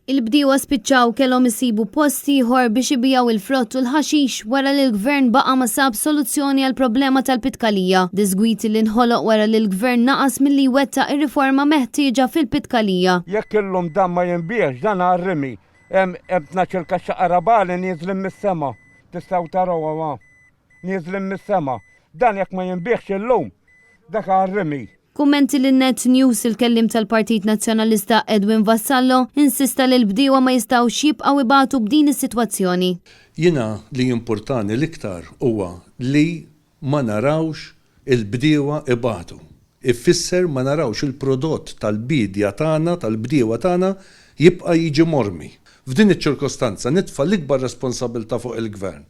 Il-bdiewa spiċċaw kellhom isibu post ieħor biex ibigħu il-frott u l-ħaxix wara li l-Gvern baqa' ma sab soluzzjoni għall-problema tal-pitkalija. Diżgwid li nħoloq wara li l-Gvern naqas milli jwettaq ir-riforma meħtieġa fil-pitkalija. Jekk illum dan ma jinbiegħx dan għar-rimi. Hemm 12-il kaxxa qarabagħli nieżlin mis-sema. Tistgħu tarawhom hawn. Nieżlin mis-sema. Dan jekk ma jinbiegħx illum, dak għar-rimi. F'kummenti lil Net News, il-kelliem tal-Partit Nazzjonalista Edwin Vassallo insista li l-bdiewa ma jistgħux jibqgħu ibatu b'din is-sitwazzjoni. Jiena li jimpurtani l-iktar huwa li ma narawx il-bdiewa ibatu. Ifisser ma narawx il-prodott tal-biedja tagħna, tal-bdiewa tagħna jibqa' jiġi mormi. F'din iċ-ċirkostanza nitfa' l-ikbar responsabilità fuq il-Gvern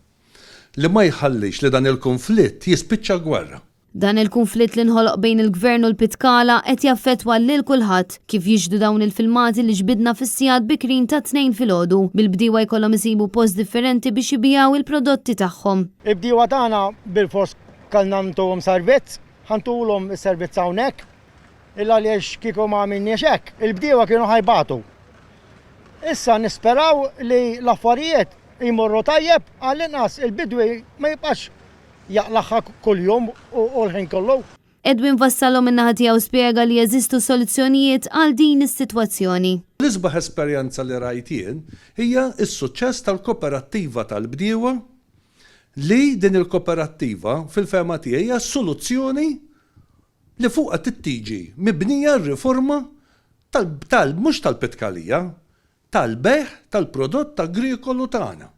li ma jħallix li dan il-kunflitt jispiċċa gwerra. Dan il-kunflitt li nħoloq bejn il-Gvern u l-Pitkala qed jaffettwa lil kulħadd, kif jixhdu dawn il-filmati li ġbidna fis-sigħat bikrin tat-Tnejn filgħodu, bil-bdiewa jkollhom isibu post differenti biex ibigħu il-prodotti tagħhom. Il-bdiewa tagħna bilfors kellna ntuhom servizz, ħa ntulhom is-servizz hawnhekk, il għaliex kieku ma għamilniex hekk, il-bdiewa kienu ħa jbatu. Issa nisperaw li l-affarijiet jmorru tajjeb, għall-inqas il-bidwi ma jibqax jaqlagħha kuljum u l-ħin kollu. Edwin Vassallo min-naħa tiegħu spjega li jeżistu soluzzjonijiet għal din is-sitwazzjoni. L-isbaħ esperjenza li rajt jien hija s-suċċess tal-koperattiva tal-bdiewa li din il-koperattiva fil-fehma tiegħi hija s-soluzzjoni li fuqha trid tiġi mibnija r-riforma tal, tal, mhux tal-pitkalija, tal-bejgħ tal-prodott agrikolu tagħna.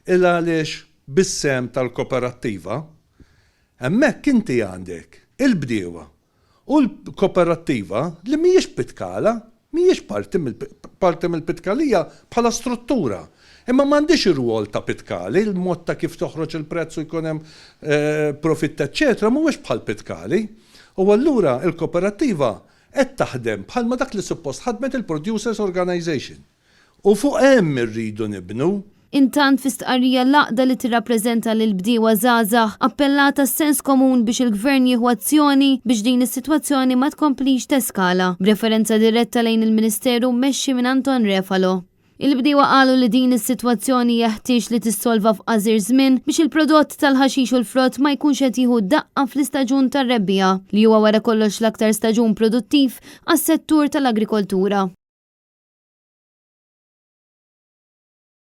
Il għaliex bis-sehem tal-koperattiva, hemmhekk inti għandek il-bdiewa u l-koperattiva li mhijiex pitkala, mhijiex parti parti mill-pitkalija bħala struttura. Imma m'għandhiex ir-rwol ta' pitkali, il-mod ta' kif toħroġ il-prezz u jkun hemm profitt eċċetera mhuwiex bħal pitkali. U allura l-koperattiva qed taħdem bħalma dak li suppost ħadmet il-Producers Organisation. U fuq hemm irridu nibnu. Intant fi stqarrija l-għaqda li tirrappreżenta lill-bdiewa żgħażagħ appellat għas-sens komun biex il-Gvern jieħu azzjoni biex din is-sitwazzjoni ma tkomplix teskala, b'referenza diretta lejn il-Ministeru mmexxi minn Anton Refalo. Il-bdiewa qalu li din is-sitwazzjoni jeħtieġ li tissolva f'qasir żmien biex il-prodott tal-ħaxix u l-frott ma jkunx qed jieħu daqqa fl-istaġun tar-rebbiegħa, li huwa wara kollox l-aktar staġun produttiv għas-settur tal-agrikoltura.